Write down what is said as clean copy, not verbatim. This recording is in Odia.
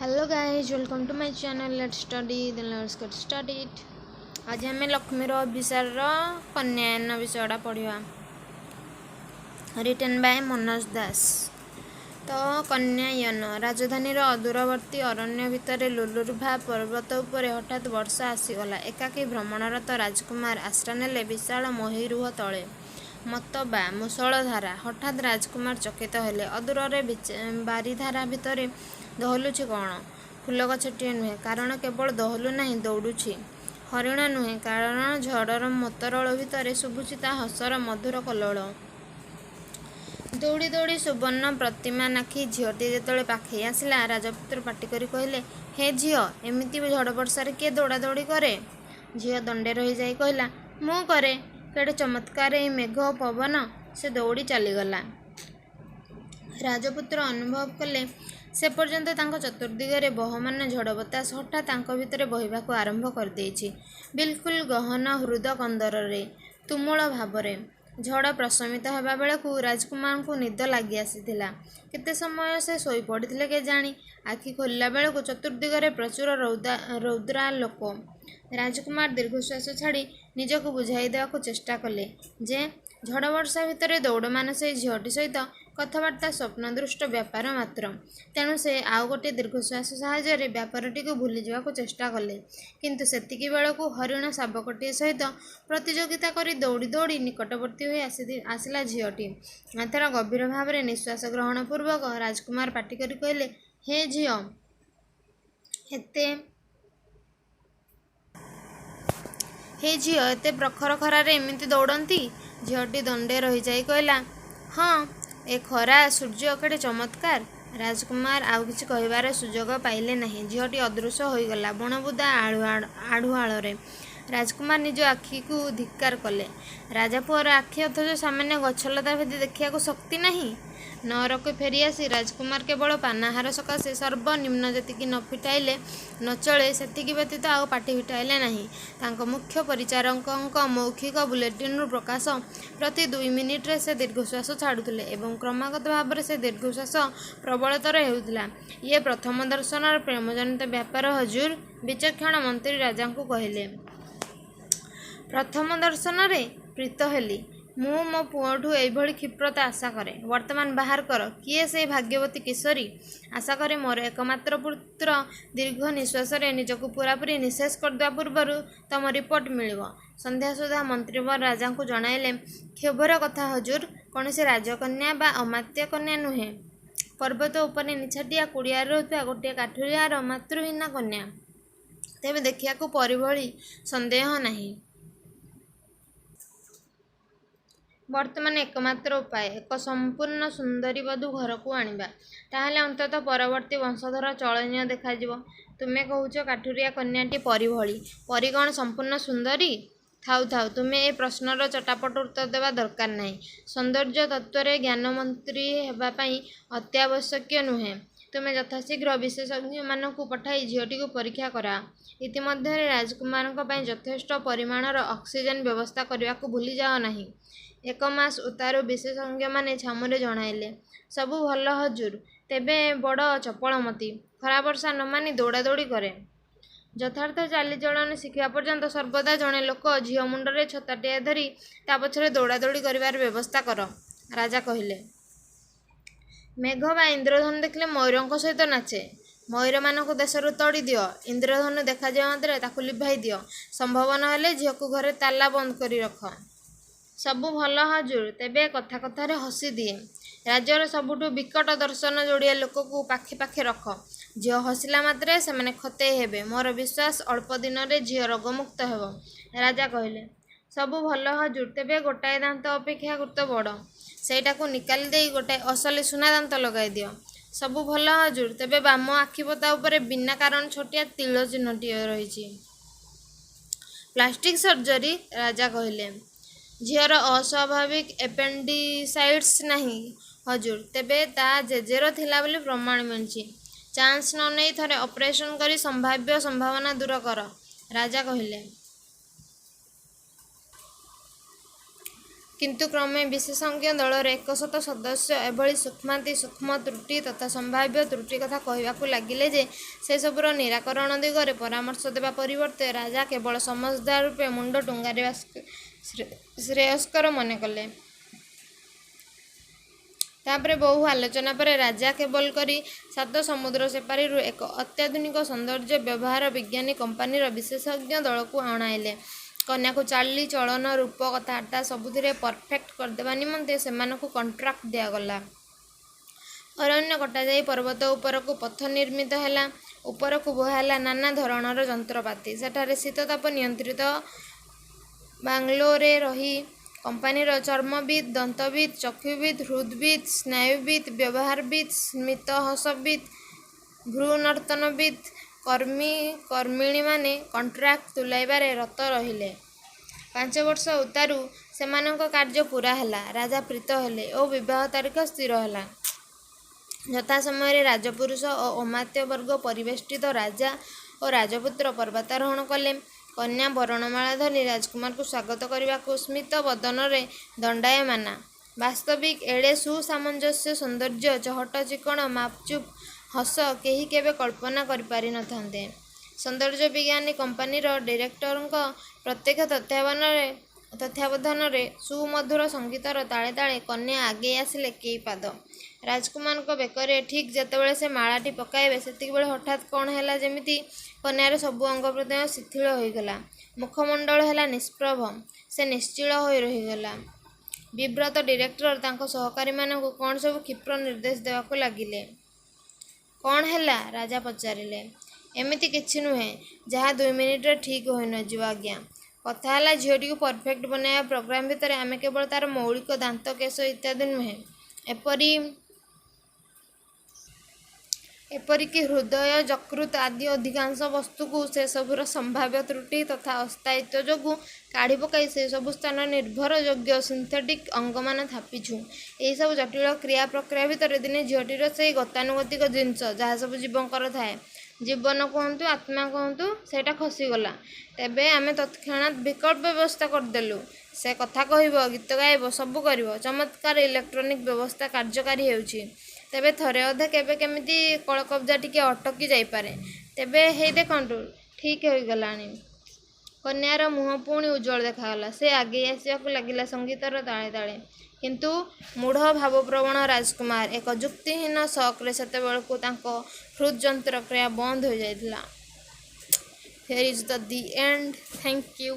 Hello guys, welcome to my channel. Let's study, then let's get started. ଆଜି ଆମେ ଲକ୍ଷ୍ମୀର ଅଭିସାରର କନ୍ୟାୟନ ବିଷୟଟା ପଢ଼ିବା, ରିଟେନ୍ ବାଇ ମନୋଜ ଦାସ। ତ କନ୍ୟାୟନ। ରାଜଧାନୀର ଅଦୂରବର୍ତ୍ତୀ ଅରଣ୍ୟ ଭିତରେ ଲୁଲୁର୍ଭା ପର୍ବତ ଉପରେ ହଠାତ୍ ବର୍ଷା ଆସିଗଲା। ଏକାକୀ ଭ୍ରମଣରତ ରାଜକୁମାର ଆଶ୍ରା ନେଲେ ବିଶାଳ ମହୀରୁହ ତଳେ। ମତ ବା ମୂଷଳଧାରା। ହଠାତ୍ ରାଜକୁମାର ଚକିତ ହେଲେ। ଅଦୂରରେ ବାରିଧାରା ଭିତରେ ଦୋହଲୁଛି କ'ଣ? ଫୁଲଗଛଟିଏ ନୁହେଁ, କାରଣ କେବଳ ଦୋହଲୁ ନାହିଁ, ଦୌଡ଼ୁଛି। ହରିଣ ନୁହେଁ, କାରଣ ଝଡ଼ର ମତ୍ତରୋଳ ଭିତରେ ଶୁଭୁଛି ତା ହସର ମଧୁର କଲ୍ଲୋଳ। ଦୌଡ଼ି ଦୌଡ଼ି ସୁବର୍ଣ୍ଣ ପ୍ରତିମାନାକ୍ଷୀ ଝିଅଟି ଯେତେବେଳେ ପାଖେଇ ଆସିଲା, ରାଜପୁତ୍ର ପାଟିକରି କହିଲେ, "ହେ ଝିଅ, ଏମିତି ଝଡ଼ବର୍ଷାରେ କିଏ ଦୌଡ଼ାଦୌଡ଼ି କରେ? " ଝିଅ ଦଣ୍ଡେ ରହିଯାଇ କହିଲା, "ମୁଁ କରେ। କେଡ଼େ ଚମତ୍କାର ଏଇ ମେଘ ଓ ପବନ! " ସେ ଦୌଡ଼ି ଚାଲିଗଲା। ରାଜପୁତ୍ର ଅନୁଭବ କଲେ, ସେ ପର୍ଯ୍ୟନ୍ତ ତାଙ୍କ ଚତୁର୍ଦ୍ଦିଗରେ ବହମାନ ଝଡ଼ ବତାସ ହଠାତ୍ ତାଙ୍କ ଭିତରେ ବହିବାକୁ ଆରମ୍ଭ କରିଦେଇଛି ବିଲ୍କୁଲ ଗହନ ହୃଦକନ୍ଦରରେ ତୁମୁଳ ଭାବରେ। ଝଡ଼ ପ୍ରଶମିତ ହେବାବେଳକୁ ରାଜକୁମାରଙ୍କୁ ନିଦ ଲାଗିଆସିଥିଲା। କେତେ ସମୟ ସେ ଶୋଇ ପଡ଼ିଥିଲେ କେଜାଣି, ଆଖି ଖୋଲିଲାବେଳକୁ ଚତୁର୍ଦ୍ଦିଗରେ ପ୍ରଚୁର ରୌଦ୍ରାଲୋକ। ରାଜକୁମାର ଦୀର୍ଘଶ୍ୱାସ ଛାଡ଼ି ନିଜକୁ ବୁଝାଇ ଦେବାକୁ ଚେଷ୍ଟା କଲେ ଯେ, ଝଡ଼ବର୍ଷା ଭିତରେ ଦୌଡ଼ମାନ ସେଇ ଝିଅଟି ସହିତ କଥାବାର୍ତ୍ତା ସ୍ୱପ୍ନଦୃଷ୍ଟ ବ୍ୟାପାର ମାତ୍ର। ତେଣୁ ସେ ଆଉ ଗୋଟିଏ ଦୀର୍ଘଶ୍ୱାସ ସାହାଯ୍ୟରେ ବ୍ୟାପାରଟିକୁ ଭୁଲିଯିବାକୁ ଚେଷ୍ଟା କଲେ। କିନ୍ତୁ ସେତିକିବେଳକୁ ହରିଣ ଶାବକଟିଏ ସହିତ ପ୍ରତିଯୋଗିତା କରି ଦୌଡ଼ି ଦୌଡ଼ି ନିକଟବର୍ତ୍ତୀ ହୋଇ ଆସିଲା ଝିଅଟି। ଏଥର ଗଭୀର ଭାବରେ ନିଃଶ୍ୱାସ ଗ୍ରହଣ ପୂର୍ବକ ରାଜକୁମାର ପାଟିକରି କହିଲେ, "ହେ ଝିଅ, ଏତେ ପ୍ରଖର ଖରାରେ ଏମିତି ଦୌଡ଼ନ୍ତି? " ଝିଅଟି ଦଣ୍ଡେ ରହିଯାଇ କହିଲା, "ହଁ, ଏ ଖରା ସୂର୍ଯ୍ୟ କେଡ଼େ ଚମତ୍କାର! " ରାଜକୁମାର ଆଉ କିଛି କହିବାର ସୁଯୋଗ ପାଇଲେ ନାହିଁ। ଝିଅଟି ଅଦୃଶ୍ୟ ହୋଇଗଲା ବଣବୁଦା ଆଢ଼ୁଆଳରେ। ରାଜକୁମାର ନିଜ ଆଖିକୁ ଧିକ୍କାର କଲେ। ରାଜାପୁଅର ଆଖି, ଅଥଚ ସାମାନ୍ୟ ଗଛଲତା ଭେଦି ଦେଖିବାକୁ ଶକ୍ତି ନାହିଁ! ନଅରକୁ ଫେରିଆସି ରାଜକୁମାର କେବଳ ପାନାହାର ସକାଶେ ସର୍ବନିମ୍ନ ଯେତିକି ନ ଫିଟାଇଲେ ନ ଚଳେ, ସେତିକି ବ୍ୟତୀତ ଆଉ ପାଟି ଫିଟାଇଲେ ନାହିଁ। ତାଙ୍କ ମୁଖ୍ୟ ପରିଚାରକଙ୍କ ମୌଖିକ ବୁଲେଟିନ୍ରୁ ପ୍ରକାଶ, ପ୍ରତି ଦୁଇ ମିନିଟରେ ସେ ଦୀର୍ଘଶ୍ୱାସ ଛାଡ଼ୁଥିଲେ ଏବଂ କ୍ରମାଗତ ଭାବରେ ସେ ଦୀର୍ଘଶ୍ୱାସ ପ୍ରବଳତର ହେଉଥିଲା। "ଇଏ ପ୍ରଥମ ଦର୍ଶନର ପ୍ରେମଜନିତ ବ୍ୟାପାର ହଜୁର! " ବିଚକ୍ଷଣ ମନ୍ତ୍ରୀ ରାଜାଙ୍କୁ କହିଲେ। "ପ୍ରଥମ ଦର୍ଶନରେ ପ୍ରୀତ ହେଲି। ମୁଁ ମୋ ପୁଅଠୁଁ ଏଇଭଳି କ୍ଷିପ୍ରତା ଆଶା କରେ। ବର୍ତ୍ତମାନ ବାହାର କର, କିଏ ସେଇ ଭାଗ୍ୟବତୀ କିଶୋରୀ? ଆଶାକରେ ମୋର ଏକମାତ୍ର ପୁତ୍ର ଦୀର୍ଘ ନିଃଶ୍ୱାସରେ ନିଜକୁ ପୂରାପୂରି ନିଃଶେଷ କରିଦେବା ପୂର୍ବରୁ ତମ ରିପୋର୍ଟ ମିଳିବ। " ସନ୍ଧ୍ୟା ସୁଦ୍ଧା ମନ୍ତ୍ରୀବର ରାଜାଙ୍କୁ ଜଣାଇଲେ, "କ୍ଷୋଭର କଥା ହଜୁର, କୌଣସି ରାଜକନ୍ୟା ବା ଅମାତ୍ୟ କନ୍ୟା ନୁହେଁ, ପର୍ବତ ଉପରେ ନିଛାଟିଆ କୁଡ଼ିଆରେ ରହୁଥିବା ଗୋଟିଏ କାଠୁରିଆର ମାତୃହୀନା କନ୍ୟା; ତେବେ ଦେଖିବାକୁ ପରୀ ଭଳି, ସନ୍ଦେହ ନାହିଁ। ବର୍ତ୍ତମାନ ଏକମାତ୍ର ଉପାୟ, ଏକ ସମ୍ପୂର୍ଣ୍ଣ ସୁନ୍ଦରୀ ବଧୂ ଘରକୁ ଆଣିବା। ତାହାହେଲେ ଅନ୍ତତଃ ପରବର୍ତ୍ତୀ ବଂଶଧର ଚଳନୀୟ ଦେଖାଯିବ। ତୁମେ କହୁଛ କାଠୁରିଆ କନ୍ୟାଟି ପରୀ ଭଳି। ପରୀ କ'ଣ ସମ୍ପୂର୍ଣ୍ଣ ସୁନ୍ଦରୀ? ଥାଉ ଥାଉ, ତୁମେ ଏ ପ୍ରଶ୍ନର ଚଟାପଟ ଉତ୍ତର ଦେବା ଦରକାର ନାହିଁ। ସୌନ୍ଦର୍ଯ୍ୟ ତତ୍ତ୍ୱରେ ଜ୍ଞାନ ମନ୍ତ୍ରୀ ହେବାପାଇଁ ଅତ୍ୟାବଶ୍ୟକୀୟ ନୁହେଁ। ତୁମେ ଯଥାଶୀଘ୍ର ବିଶେଷଜ୍ଞମାନଙ୍କୁ ପଠାଇ ଝିଅଟିକୁ ପରୀକ୍ଷା କରାଅ। ଇତିମଧ୍ୟରେ ରାଜକୁମାରଙ୍କ ପାଇଁ ଯଥେଷ୍ଟ ପରିମାଣର ଅକ୍ସିଜେନ୍ ବ୍ୟବସ୍ଥା କରିବାକୁ ଭୁଲିଯାଅ ନାହିଁ। " ଏକମାସ ଉତ୍ତାରୁ ବିଶେଷଜ୍ଞମାନେ ଛାମୁରେ ଜଣାଇଲେ, "ସବୁ ଭଲ ହଜୁର! ତେବେ ବଡ଼ ଚପଳମତି। ଖରାବର୍ଷା ନ ମାନି ଦୌଡ଼ାଦୌଡ଼ି କରେ। ଯଥାର୍ଥ ଚାଲିଚଳଣି ଶିଖିବା ପର୍ଯ୍ୟନ୍ତ ସର୍ବଦା ଜଣେ ଲୋକ ଝିଅ ମୁଣ୍ଡରେ ଛତାଟିଏ ଧରି ତା ପଛରେ ଦୌଡ଼ାଦୌଡ଼ି କରିବାର ବ୍ୟବସ୍ଥା କର। " ରାଜା କହିଲେ, "ମେଘ ବା ଇନ୍ଦ୍ରଧନୁ ଦେଖିଲେ ମୟୂରଙ୍କ ସହିତ ନାଚେ। ମୟୂରମାନଙ୍କୁ ଦେଶରୁ ତଡ଼ିଦିଅ। ଇନ୍ଦ୍ରଧନୁ ଦେଖାଯିବା ମାତ୍ରେ ତାକୁ ଲିଭାଇ ଦିଅ। ସମ୍ଭବ ନ ହେଲେ ଝିଅକୁ ଘରେ ତାଲା ବନ୍ଦ କରି ରଖ। ସବୁ ଭଲ ହଜୁର! ତେବେ କଥା କଥାରେ ହସିଦିଏ। ରାଜ୍ୟର ସବୁଠୁ ବିକଟ ଦର୍ଶନ ଯୋଡ଼ିଏ ଲୋକକୁ ପାଖେ ପାଖେ ରଖ। ଝିଅ ହସିଲା ମାତ୍ରେ ସେମାନେ ଖତେଇ ହେବେ। ମୋର ବିଶ୍ୱାସ, ଅଳ୍ପ ଦିନରେ ଝିଅ ରୋଗମୁକ୍ତ ହେବ। " ରାଜା କହିଲେ, "ସବୁ ଭଲ ହଜୁର! ତେବେ ଗୋଟାଏ ଦାନ୍ତ ଅପେକ୍ଷାକୃତ ବଡ଼। ସେଇଟାକୁ ନିକାଲି ଦେଇ ଗୋଟାଏ ଅସଲି ସୁନାଦାନ୍ତ ଲଗାଇ ଦିଅ। ସବୁ ଭଲ ହଜୁର! ତେବେ ବାମ ଆଖିପତା ଉପରେ ବିନା କାରଣରେ ଛୋଟିଆ ତିଳ ଚିହ୍ନଟିଏ ରହିଛି। Plastic surgery? " ରାଜା କହିଲେ, "ଝିଅର ଅସ୍ୱାଭାବିକ ଏପେଣ୍ଡିସାଇଟିସ୍ ନାହିଁ ହଜୁର! ତେବେ ତା ଜେଜେର ଥିଲା ବୋଲି ପ୍ରମାଣ ମିଳିଛି। ଚାନ୍ସ ନ ନେଇ ଥରେ ଅପରେସନ କରି ସମ୍ଭାବ୍ୟ ସମ୍ଭାବନା ଦୂର କର। " ରାଜା କହିଲେ, କିନ୍ତୁ କ୍ରମେ ବିଶେଷଜ୍ଞ ଦଳର ଏକଶତ ସଦସ୍ୟ ଏଭଳି ସୂକ୍ଷ୍ମାତିସୂକ୍ଷ୍ମ ତ୍ରୁଟି ତଥା ସମ୍ଭାବ୍ୟ ତ୍ରୁଟି କଥା କହିବାକୁ ଲାଗିଲେ ଯେ, ସେ ସବୁର ନିରାକରଣ ଦିଗରେ ପରାମର୍ଶ ଦେବା ପରିବର୍ତ୍ତେ ରାଜା କେବଳ ସମଜଦାର ରୂପେ ମୁଣ୍ଡ ଟୁଙ୍ଗାରିବା ଶ୍ରେୟସ୍କର ମନେକଲେ। ତା'ପରେ ବହୁ ଆଲୋଚନା ପରେ ରାଜା କେବଲ୍ କରି ସାତ ସମୁଦ୍ର ସେପାରିରୁ ଏକ ଅତ୍ୟାଧୁନିକ ସୌନ୍ଦର୍ଯ୍ୟ ବ୍ୟବହାର ବିଜ୍ଞାନୀ କମ୍ପାନୀର ବିଶେଷଜ୍ଞ ଦଳକୁ ଅଣାଇଲେ। କନ୍ୟାକୁ ଚାଲି ଚଳନ, ରୂପ, କଥାବାର୍ତ୍ତା ସବୁଥିରେ ପରଫେକ୍ଟ କରିଦେବା ନିମନ୍ତେ ସେମାନଙ୍କୁ କଣ୍ଟ୍ରାକ୍ଟ ଦିଆଗଲା। ଅରଣ୍ୟ କଟାଯାଇ ପର୍ବତ ଉପରକୁ ପଥ ନିର୍ମିତ ହେଲା। ଉପରକୁ ବୁହାହେଲା ନାନା ଧରଣର ଯନ୍ତ୍ରପାତି। ସେଠାରେ ଶୀତତାପ ନିୟନ୍ତ୍ରିତ ବାଙ୍ଗ୍ଲୋରେ ରହି କମ୍ପାନୀର ଚର୍ମବିତ୍, ଦନ୍ତବିତ୍, ଚକ୍ଷୁବିତ୍, ହୃଦ୍ବିତ୍, ସ୍ନାୟୁବିତ୍, ବ୍ୟବହାରବିତ୍, ସ୍ମିତହସବିତ୍, ଭ୍ରୂନର୍ତ୍ତନବିତ୍ କର୍ମୀ କର୍ମିଣୀମାନେ କଣ୍ଟ୍ରାକ୍ଟ ତୁଲାଇବାରେ ରତ ରହିଲେ। 5 ବର୍ଷ ଉତ୍ତାରୁ ସେମାନଙ୍କ କାର୍ଯ୍ୟ ପୂରା ହେଲା। ରାଜା ପ୍ରୀତ ହେଲେ ଓ ବିବାହ ତାରିଖ ସ୍ଥିର ହେଲା। ଯଥା ସମୟରେ ରାଜପୁରୁଷ ଓ ଅମାତ୍ୟବର୍ଗ ପରିବେଷ୍ଟିତ ରାଜା ଓ ରାଜପୁତ୍ର ପର୍ବତାରୋହଣ କଲେ। କନ୍ୟା ବରଣମାଳା ଧରି ରାଜକୁମାରଙ୍କୁ ସ୍ୱାଗତ କରିବାକୁ ସ୍ମିତ ବଦନରେ ଦଣ୍ଡାୟମାନା। ବାସ୍ତବିକ୍ ଏଡ଼େ ସୁସାମଞ୍ଜସ୍ୟ ସୌନ୍ଦର୍ଯ୍ୟ, ଚହଟ ଚିକ୍କଣ ମାପଚୁପ ହସ କେହି କେବେ କଳ୍ପନା କରିପାରି ନ ଥାନ୍ତେ। ସୌନ୍ଦର୍ଯ୍ୟବିଜ୍ଞାନୀ କମ୍ପାନୀର ଡିରେକ୍ଟରଙ୍କ ପ୍ରତ୍ୟକ୍ଷ ତତ୍ତ୍ୱାବଧାନରେ ସୁମଧୁର ସଙ୍ଗୀତର ତାଳେ ତାଳେ କନ୍ୟା ଆଗେଇ ଆସିଲେ କେଇପାଦ। ରାଜକୁମାରଙ୍କ ବେକରେ ଠିକ୍ ଯେତେବେଳେ ସେ ମାଳାଟି ପକାଇବେ, ସେତିକିବେଳେ ହଠାତ୍ କ'ଣ ହେଲା ଯେମିତି କନ୍ୟାର ସବୁ ଅଙ୍ଗପ୍ରତ୍ୟଙ୍ଗ ଶିଥିଳ ହୋଇଗଲା। ମୁଖମଣ୍ଡଳ ହେଲା ନିଷ୍ପ୍ରଭ। ସେ ନିଶ୍ଚଳ ହୋଇ ରହିଗଲା। ବିବ୍ରତ ଡିରେକ୍ଟର ତାଙ୍କ ସହକାରୀମାନଙ୍କୁ କ'ଣ ସବୁ କ୍ଷିପ୍ର ନିର୍ଦ୍ଦେଶ ଦେବାକୁ ଲାଗିଲେ। କ'ଣ ହେଲା? ରାଜା ପଚାରିଲେ। ଏମିତି କିଛି ନୁହେଁ, ଯାହା 2 ମିନିଟରେ ଠିକ୍ ହୋଇ ନ ଯିବ ଆଜ୍ଞା! କଥା ହେଲା, ଝିଅଟିକୁ ପରଫେକ୍ଟ ବନାଇବା ପ୍ରୋଗ୍ରାମ ଭିତରେ ଆମେ କେବଳ ତା'ର ମୌଳିକ ଦାନ୍ତ କେଶ ଇତ୍ୟାଦି ନୁହେଁ, ଏପରିକି ହୃଦୟ, ଯକୃତ୍ ଆଦି ଅଧିକାଂଶ ବସ୍ତୁକୁ ସେସବୁର ସମ୍ଭାବ୍ୟ ତ୍ରୁଟି ତଥା ଅସ୍ଥାୟିତ୍ୱ ଯୋଗୁଁ କାଢ଼ିପକାଇ ସେସବୁ ସ୍ଥାନରେ ନିର୍ଭରଯୋଗ୍ୟ ସିନ୍ଥେଟିକ୍ ଅଙ୍ଗମାନ ଥାପିଛୁ। ଏହିସବୁ ଜଟିଳ କ୍ରିୟା ପ୍ରକ୍ରିୟା ଭିତରେ ଦିନେ ଝିଅଟିର ସେଇ ଗତାନୁଗତିକ ଜିନିଷ, ଯାହାସବୁ ଜୀବଙ୍କର ଥାଏ, ଜୀବନ କୁହନ୍ତୁ, ଆତ୍ମା କୁହନ୍ତୁ, ସେଇଟା ଖସିଗଲା। ତେବେ ଆମେ ତତ୍କ୍ଷଣାତ୍ ବିକଳ୍ପ ବ୍ୟବସ୍ଥା କରିଦେଲୁ। ସେ କଥା କହିବ, ଗୀତ ଗାଇବ, ସବୁ କରିବ। ଚମତ୍କାର ଇଲେକ୍ଟ୍ରୋନିକ୍ ବ୍ୟବସ୍ଥା କାର୍ଯ୍ୟକାରୀ ହେଉଛି। ତେବେ ଥରେ ଅଧେ କେବେ କେମିତି କଳକବ୍ଜା ଟିକିଏ ଅଟକି ଯାଇପାରେ। ତେବେ ହେଇ ଦେଖନ୍ତୁ, ଠିକ୍ ହୋଇଗଲାଣି। କନ୍ୟାର ମୁହଁ ପୁଣି ଉଜ୍ଜ୍ୱଳ ଦେଖାଗଲା। ସେ ଆଗେଇ ଆସିବାକୁ ଲାଗିଲା ସଙ୍ଗୀତର ତାଳେ ତାଳେ। କିନ୍ତୁ ମୂଢ଼ ଭାବପ୍ରବଣ ରାଜକୁମାର ଏକ ଯୁକ୍ତିହୀନ ସକ୍‌ରେ ସେତେବେଳକୁ ତାଙ୍କ ହୃଦ୍‌ଯନ୍ତ୍ର କ୍ରିୟା ବନ୍ଦ ହୋଇଯାଇଥିଲା। Here is the end. Thank you.